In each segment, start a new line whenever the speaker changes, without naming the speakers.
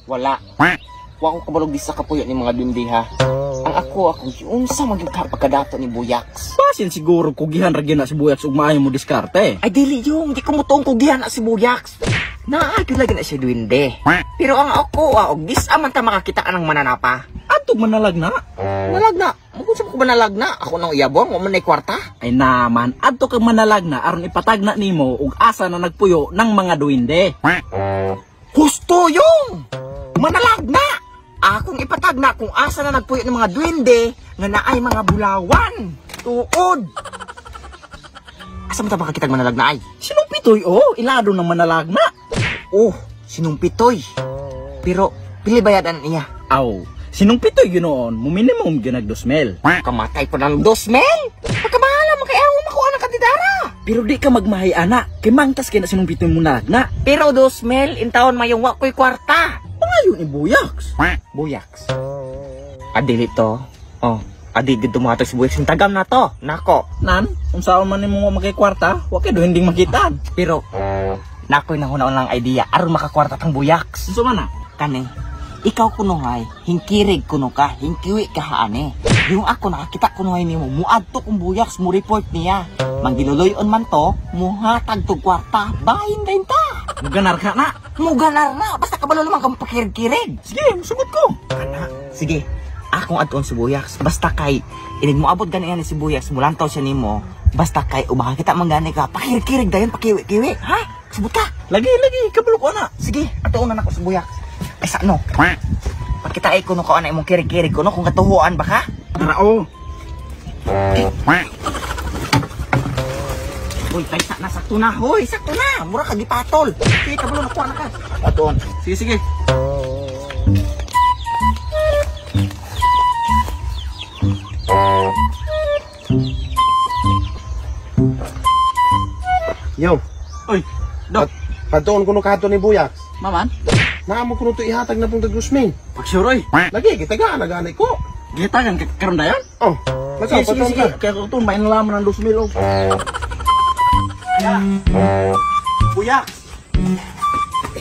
Wala. Wa ko kabalog di sa kapuyo ni mga dundi ha. Ang ako akong giunsa man gyud ka pagkadato ni Buyaks.
Basin siguro kugihan ra gyud na si Buyaks ug maayo mo diskarte.
Ay dili yung, di ko motuong kugihan na si Buyaks. Naa gyud lagi na siya duwende. Pero ang ako ah, og dis man ta makakita anang mananapa.
Adto manalag na.
Nalag na. Mukon sa ko manalag na. Ako nang iyabong, wa man nay kwarta.
Ay naman, adto kag manalag na aron ipatagna nimo ug asa na nagpuyo ng mga duwende.
Husto yung! Manalag na! Akong ipatagna kung asa na nagpuyo ng mga duwende nga naay mga bulawan. Tuod! Asa man ta makakitag manalag na ay?
Sinong pitoy oh, ilado ng manalag na.
Oh, sinong pitoy. Pero, pili bayadan niya.
Aw, sinong pitoy ginoon, mo minimum ginag 2,000.
Kamatay pa ng 2,000! Pagkamahala mo kay ako makuha ng kandidara!
Pero di ka magmahay ana, kay mangtas kay na sinong pitoy mo nalag na.
Pero 2,000, intawon mayong wa ko'y kwarta.
Pangayon ni Buyaks.
Buyaks. Adili to. Oh, adi gid tumatag si Buyaks. Tagam na to. Nako.
Nan, unsaon man nimo makikwarta, wa kay do hinding makitaan.
Pero, nako'y nahunaon lang idea aron makakwarta tang Buyaks.
Unsa man na?
Kani, ikaw kuno ngay, hingkirig kuno ka, hingkiwi ka haane. Yung ako nakakita kuno ngay nimo, muadto kong Buyaks, mo report niya. Manggiluloy-on man to, muhatag tog kwarta, bahin din ta.
Muganar ka na.
Muganar na, basta kabalo naman kang pakirig-kirig.
Sige, musugot ko.
Ana, sige, akong adtoon si Buyaks. Basta kay, inig moabot gani yan si Buyaks, mulantaw siya nimo. Basta kay, o makakita man gani ka, pakirig-kirig dayon, pakiwi-kiwi, ha? Subot ka.
Lagi, lagi, kabalo ko na.
Sige, atuon na nako si Buyaks. Ay, sa ano? Pagkita ay kuno ka na imong kirig-kirig kuno kung katuhuan ba ka?
Tara oh.
Uy, tay sa na sakto na. Hoy, sakto na. Mura ka gipatol. Sige, kabalo na kuha na ka. Atuon.
Sige, sige.
Yo,
Oy, Dok.
patuon ko no kato ni Buyaks.
Maman,
Naamo ko no to ihatag na pong tag 2,000.
pagsuroy.
Lagi, kita na gani ko.
Gitagan ka karon dayon?
Oh,
Sige,
nasa
sige,
patuon
sige.
ka.
Kaya ko to may nalaman ng 2,000 oh.
Buyaks.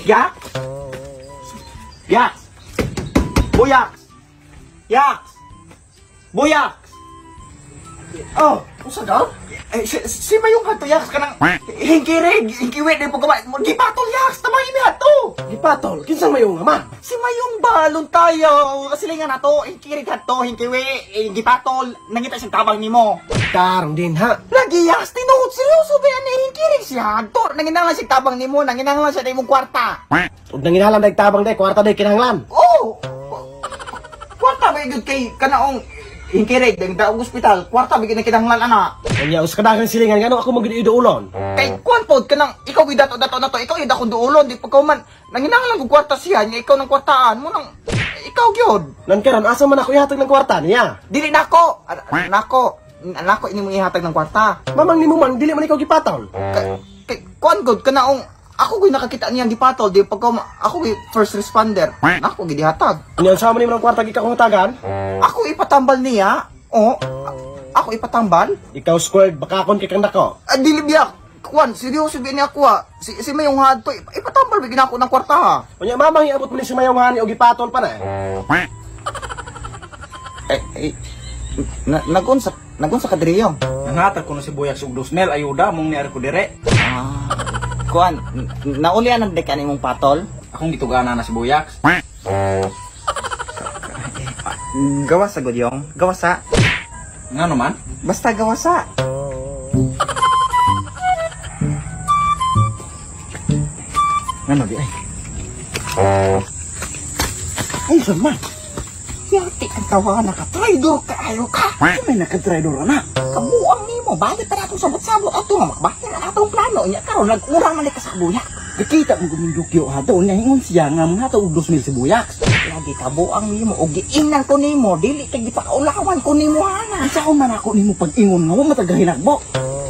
Yaks. Yaks. Buyaks. Yaks. Buyaks.
Oh, unsa daw?
Eh, si Mayong hadto Yaks kanang hingkirig, hingkiwi di po ka gipatol Yaks, tama imi hadto.
Gipatol, kinsa mayong ama?
Si Mayong balon tayo, kasilingan na to, hingkirig hadto, hingkiwi, eh, gipatol, nangita siyang tabang nimo.
Tarong din ha.
Lagi Yaks, tinuod seryoso ba yan eh, hingkirig siya hadto, nanginanglan siyang tabang nimo, nanginanglan siya na imong kwarta.
Ug nanginalam dag tabang day, kwarta day kinahanglan.
Oh! Kwarta ba yun kay kanaong hingkirig, dahil daog ospital, kwarta ba yun ang kinahanglan ana?
Unya us kadaghang silingan ngano ako mo gid iduulon.
Kay kuan pod kanang ikaw gyud dato dato na to, ikaw gyud akong duulon di pagkauman nanginahanglan kog kwarta siya nya ikaw ng kwartaan mo nang ikaw gyud.
Nan karon asa man ako ihatag ng kwarta niya?
Dili nako, nako, nako ini mong ihatag ng kwarta.
Mamang nimo man dili man ikaw gipatol.
Kay kuan gud kanaong ako gyud nakakita niyang gipatol di pagka ako gyud first responder. Nako gyud ihatag.
Unya unsa man nimo ng kwarta gika kong hatagan?
Ako ipatambal niya. Oh, ako ipatambal.
Ikaw squared bakakon kay kang dako.
Ah, dili biyak. Kuan, seryoso biya niya ako ah. Si Mayong hadto, ipatambal bigyan ako ng kwarta ha.
Unya mamang iabot mo ni si Mayong hani og gipatol pa na.
Eh, eh, nagunsa, nagunsa ka diri yong.
Nanghatag ko na si Buyaks og 2,000 ayuda mong niari ko dire.
Ah, kuan, naulian ang dekan imong patol.
Akong gitugana na si Buyaks.
Gawas sa gud yong, gawas sa.
Ngano man?
Basta gawas sa.
Ngano di ay?
Ay, sama. Yati ang tawa na ka, traidor ka, ayo ka.
Ay, may nakatraidor na.
Kabuang nimo, balik pa natong sabot-sabot ato nga makbahin ang atong plano nya karon nag-urang man ka sa kabuyak.
Gikita mo gumindukyo ha daw niya ingon siya nga mga og 2,000 si Buyaks.
Lagi kabuang nimo og giingnan ko nimo, dili kay gipakaulawan ko nimo ana.
Unsaon man ako nimo pag-ingon nga wa matagahinagbo.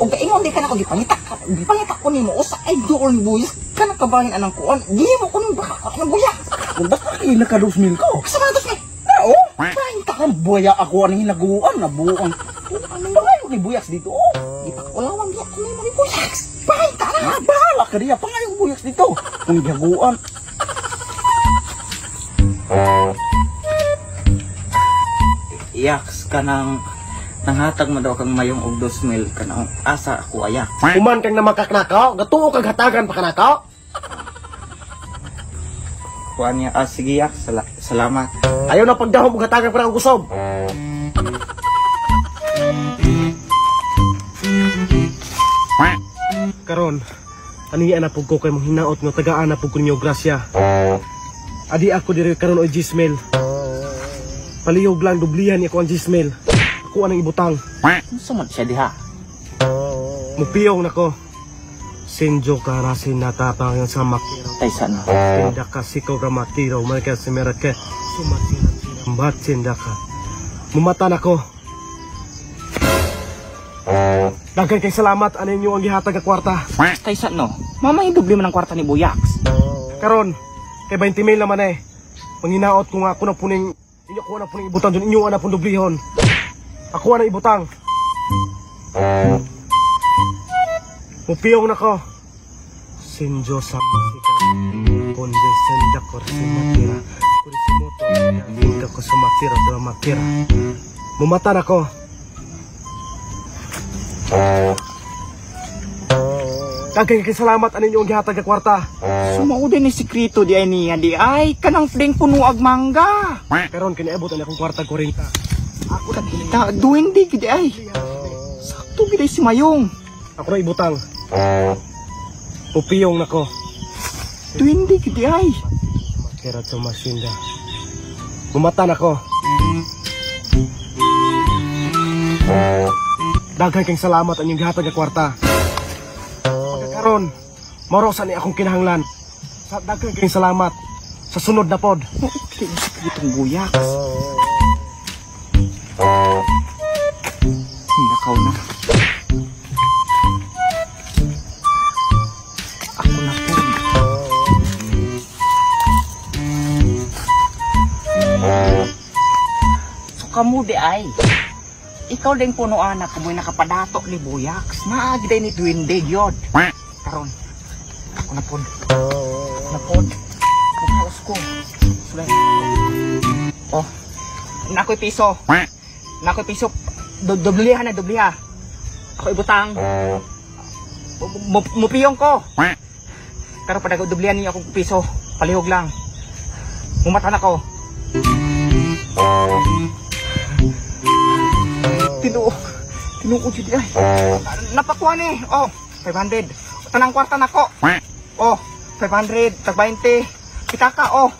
Og gaingon di ka nako gipangita ka, gipangita ko nimo usa ay duol ni Buyak. Kanang kabahin anang kuan, gihimo ko nimo baka ka ng Buyak.
Kung basta kay naka 2,000 ko.
Asa man 2,000? Nao?
Ay, ta kang buya ako ang hinaguan na buang. Pangayo ni Buyaks dito. Oh.
Gipakaulawan biya ko nimo ni Buyak. Bahin ta na.
Ah, bahala ka diya. Pangayo Buyaks dito. Kung gihaguan.
Yaks, kanang nanghatag mo daw kang mayong og 2,000 kanang asa ako ayak.
Human kang namakaknakaw, gatuo kag hatagan pa kanakaw.
Kuan niya, sige Yaks, salamat.
Ayaw na pagdahom og hatagan pa na og usob. Karon, aniya na pug ko kay mong hinaot nga tagaan na pug ko ninyo grasya. Adi ako diri karon og Gismel. Palihog lang dublihan ni ako ang Gismel. Ako anang ibutang.
Unsa man siya diha?
Mupiyong nako. Senjo karasin natapang sa makiro.
Taysa na.
Tinda ka sikaw ramatiro marka simerake sumatira mbatsinda ka. Mumata nako. Daghan kay salamat ani inyo ang gihatag nga kwarta.
Taysa no. Mama doble man ang kwarta ni Buyaks.
Karon kay 20 mil naman eh. Manginaot ko nga ako na puning inyo ko na puning ibutang dun inyo na pun dublihon. Ako na ibutang. Mupiyong nako. Sinjo sa masika. Konde senda korsimatira. Kurisimoto. Inka ko sumatira do matira. Mumata nako. Daghan kay salamat ani inyo ang gihatag nga kwarta.
Sumao din ni sikreto di ay niya di ay kanang fling puno ag mangga.
Karon kiniabot ani akong kwarta 40.
Ako ta duwende gid ay. Sakto gid ay si Mayong.
Ako na ibutang. Pupiyong nako.
Duwende gid ay.
Makira to masinda. Mumata nako. Daghan kang salamat ang inyong gihatag nga kwarta. Pagkakaron, moro sa ni akong kinahanglan. Sa daghan kang salamat. Sa sunod na pod.
Mao gid ni sikretong Buyaks. Nakaw na. Ako na po. So kamo di ay. Ikaw din puno anak kumoy nakapadato ni Buyaks. Naagi day ni Duwende gyud. Karon. Ako na pod. Ako na pod. Mukaos ko. Sulay. Oh. Nakoy piso. Nakoy piso. Dobliha na, dobliha. Ako ibutang. Mupiyong ko. Karon pa dublihan niyo akong piso. Palihog lang. Mumata na ko. Tinuod jud ay. Napakuha ni. Oh, 500. Tanang kwarta nako. Oh, 500, tag 20. Pitaka oh.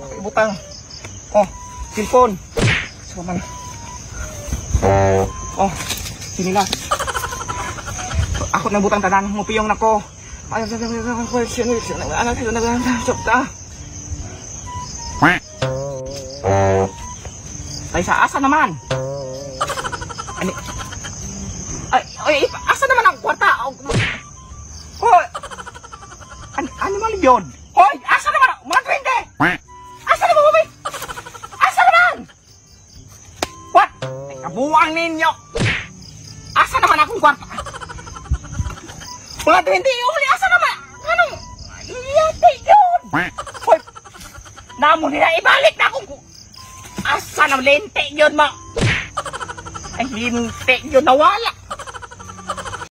Ako ibutang. Oh, cellphone. Suman. Oh, sinilas. Ako nang butang tanan, mupiyong nako. Ay, sa asa naman? Ani? Ay, ay, asa naman ang kwarta? Oh, ano man yun? Hoy, asa naman? Mga duwende! Asa naman, mami? Asa naman? What? Ay, kabuang ninyo! Asa naman akong kwarta? Mga duwende, uli, asa naman? Anong? Iyate yun! Hoy, namo nila, ibalik na akong... Asa na lente yun, ma? Ay, lente yun, nawala.